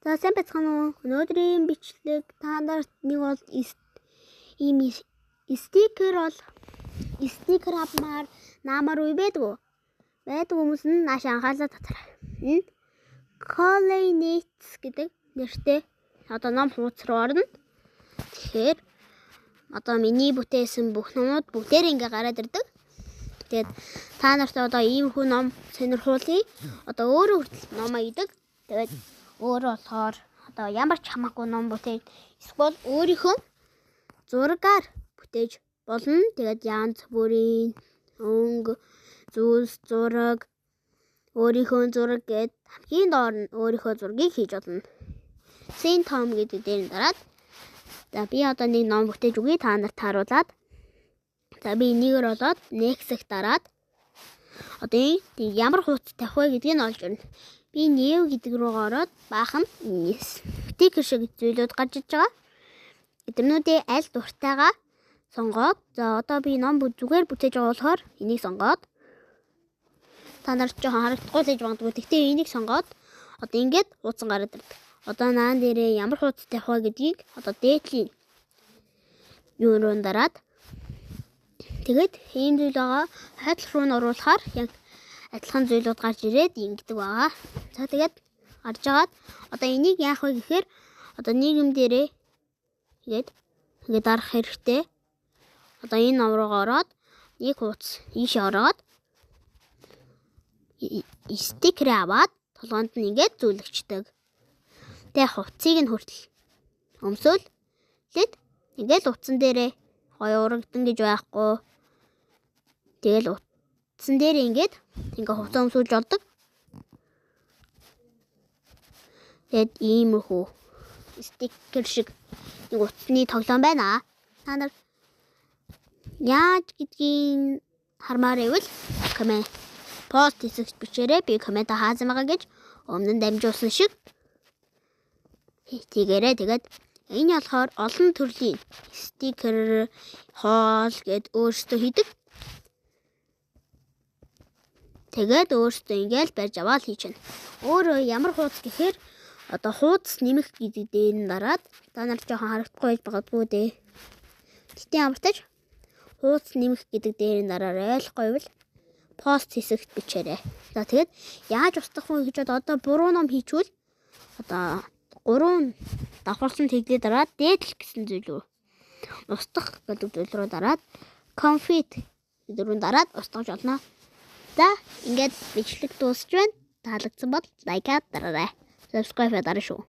За, сайн байцгаана уу? Өнөөдрийн бичлэг та нарт нэг бол ийм стикер бол стикер авмаар наамаар үе байдаг. Байдаг хүмүүс нь нааш анхаалаа татараа. Энэ Colinates гэдэг нэртэй одоо ном хуудас руу орно. Тэгэхээр одоо миний бүтээсэн бүх номууд бүгдээр ингээ гараад ирдэг. Тэгээд та нарт одоо иймэрхүү ном сонирхуулъя. Одоо өөрөө хүртэл ном аядаг. Тэгээд өөрөө болохоор одоо ямар ч хамаагүй ном бүтээж эсвэл өөрийнхөө зургаар бүтээж болно. Тэгээд янз бүрийн өнгө, зүйлс, зураг, өөрийнхөө зураг гээд хамгийн доор нь өөрийнхөө зургийг хийж болно. Син том гэдэг дээр нь дараад, за, би одоо нэг ном бүтээж өгье та нарт харуулад. За, би энийгээр болоод next-ийг дараад одоо ямар хуудас тавих вэ гэдгийг нь олж өрнө. Би new гэдэг рүү ороод баахан стикер шиг зүйлүүд гарч иж байгаа. Эдгэрнүүдээ аль дуртайгаа сонгоод, за, одоо би ном зүгээр бүтээж байгаа болохоор энийг сонгоод, та нарт жоохон харагдахгүй л гэж магадгүй. Гэхдээ энийг сонгоод одоо ингээд хуудсан гараад ирдэг. Одоо наан дээрээ ямар хуудас тавих вэ гэдгийг одоо дээдлийн юу руу дараад, тэгээд ийм зүйл байгаа. Хойдол руу нь оруулахаар яг адилхан зүйлүүд гарч ирээд ингэдэг байгаа. За, тэгээд гарч агаад одоо энийг яах вэ гэхээр одоо нэг юм дээрээ тэгээд ингээд дарах хэрэгтэй. Одоо энэ ном руу ороод нэг хуудас ийшээ ороод стикерээ аваад толгоонд нь ингээд зүүлгчдэг. Тэгээ хувцсыг нь хүртэл өмсөөл тэгэд ингээд утсан дээрээ гоё урагдан гэж байхгүй. Тэгэл утсан дээр ингээд ингээ хувцас өмсүүлж болдог. Тэгээд иймэрхүү стикер шиг нэг утасны тоглоом байна. Та нар яаж гэдгийг хармаар байвал коммент пост хэсэгт бичээрэй. Би коммент хаасан байгаа гэж өмнө нь дамжуулсан шиг тэгээрэй. Тэгээд энэ болохоор олон төрлийн стикер, хоол гэд өөрсдөө хийдэг. Тэгээд өөрсдөө ингээл барьж аваад хийчихнэ. Өөрөө ямар хуудас гэхээр одоо хуудас нэмэх гэдэг дээр нь дараад, та нар жоохон харагдахгүй байж магадгүй дээ. Гэтэ ямар ч хуудас нэмэх гэдэг дээр нь дараар ойлгохгүй бол пост хэсэгт бичээрэй. За, тэгээд яаж устгах вэ гэж одоо буруу ном хийчихвэл одоо гурван давхарсан тэглээ дараад дээдл гэсэн зүйл рүү, устгах гэдэг зүйл рүү дараад config гэдэг рүү дараад устгах болно. За, ингээд бичлэг дуусч байна. Таалагдсан бол лайк дараарай. Subscribe дараарай шүү.